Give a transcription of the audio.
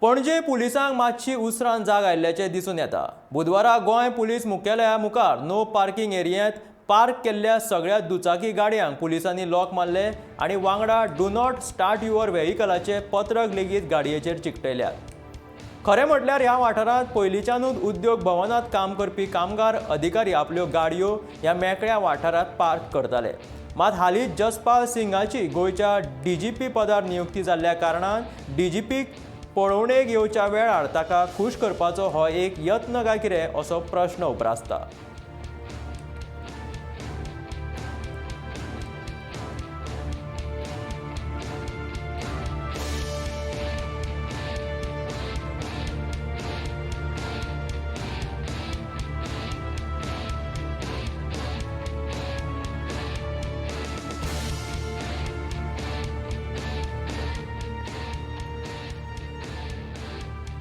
पणजे पुलिसांक मातशी उसरान जाग आयिल्ल्याचें दिसून येता. बुधवारा गोंय पुलीस मुख्यालया मुखार नो पार्किंग एरियेंत पार्क केल्ल्या सगळ्या दुचाकी गाडयांक पुलिसांनी लॉक मारले आनी वांगडा do not start your व्हेकलाचे पत्रक लेगीत गाडयेचेर चिकटयल्यात. खरें म्हटल्यार ह्या वाठारांत पयलींच्यानूच उद्योग भवनांत काम करपी कामगार अधिकारी आपल्यो गाडयो ह्या मेकळ्या वाठारांत पार्क करताले. मात हालींच जसपाल सिंगाची गोंयच्या डीजीपी पदार नियुक्ती जाल्ल्या कारणान डीजीपीक पळोवणेक येवच्या वेळार ताका खूश करपाचो हो एक यत्न काय कितें असो प्रश्न उप्रासता.